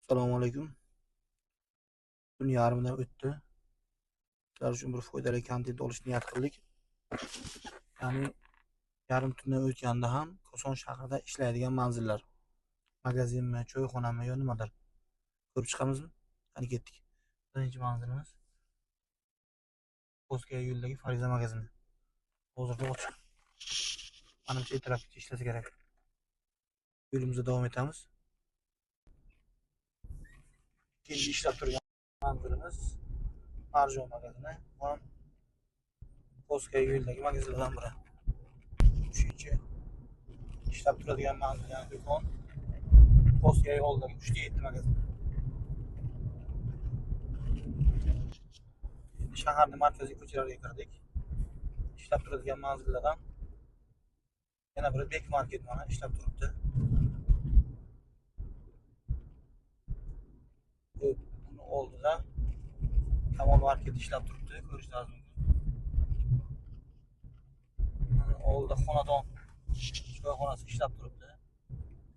Assalomu alaykum. Tun yarmidan o'tdi. Sizlar uchun bir foydali kontent olish niyat qildik. Ya'ni yarim tundan o'tganda ham Koson shahrida ishlaydigan manzillar, magazinmi, choyxonami yo nimadir ko'rib chiqamizmi? Qani ketdik. Birinchi manzilimiz Ko'zga yo'ldagi Fariza magazini. Hozirda ochiq. Manimcha ertalabgacha ishlasa kerak. Yo'limizda davom etamiz. Ikkinchi ishlab turgan manzilimiz Marjon magazini. Bu ham Ko'zga yo'ldagi magazinlardan biri. Uchinchi ishlab turadigan manzil, ya'ni do'kon Ko'zga yo'ldagi 3.7 magazin. Endi shaharning markaziy ko'chalariga kirdik. Ishlab turadigan manzillardan yana biri Bek Market mana ishlab turibdi. Buni oldida Kamol Market ishlab turibdi, ko'rishingiz mumkin. Buni oldida Xonadon choyxonasi ishlab turibdi.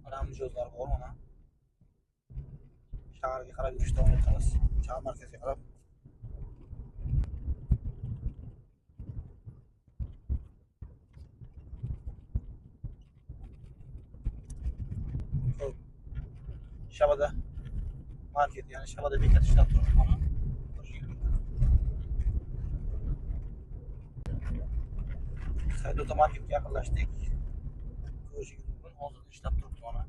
Mana mijozlar bor mana. Shaharga qarab yurishda davom etamiz. Shahar markaziga qarab. Shabada market, ya'ni Shabada bekat ishlab turibdi mana. Saydota marketga yaqinlashdik. Ko'rishingiz mumkin, hozirda ishlab turibdi mana.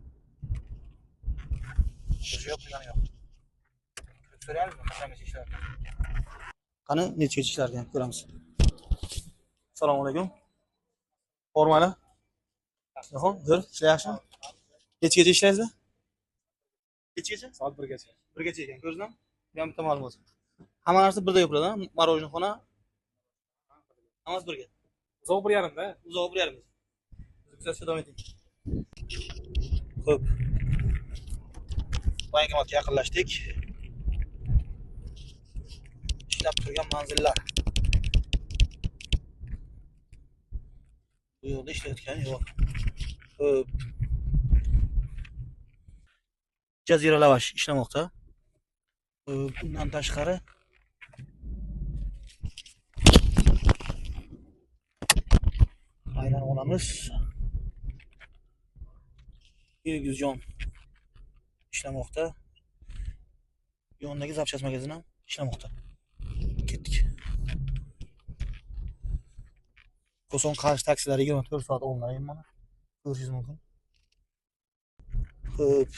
Yo'q, degani yo'q. Kirib so'raymizmi, qachongacha ishlar ekan? Qani nechagacha ishlar ekan ko'ramiz. Assalomu alaykum. Formali. Xo'p, zo'r, ishlar yaxshimi? Nechagacha ishlaysizlar? Nechagacha? Soat 1gacha. 1gacha ekan, ko'rdingizmi? Bu ham bitta ma'lumot. Hamma narsa birda yopiladi, Marojnxona hammasi birga. Uzoq 1.5da. Uzoq 1.5. Kuzatishda davom eting. Xo'p. Bankomatga yaqinlashdik. Ishlab turgan manzillar. Bu yo'lda ishlayotgani yo'q. Xo'p. Jazira Lavash ishlamoqda. Bundan tashqari aylan olamiz. Ilgizjon ishlamoqda. Yonidagi zapchast magazini ham ishlamoqda. Ketdik. Koson Qarshi taksilari 24 soat onlayn mana. Ko'rishingiz mumkin. Xo'p.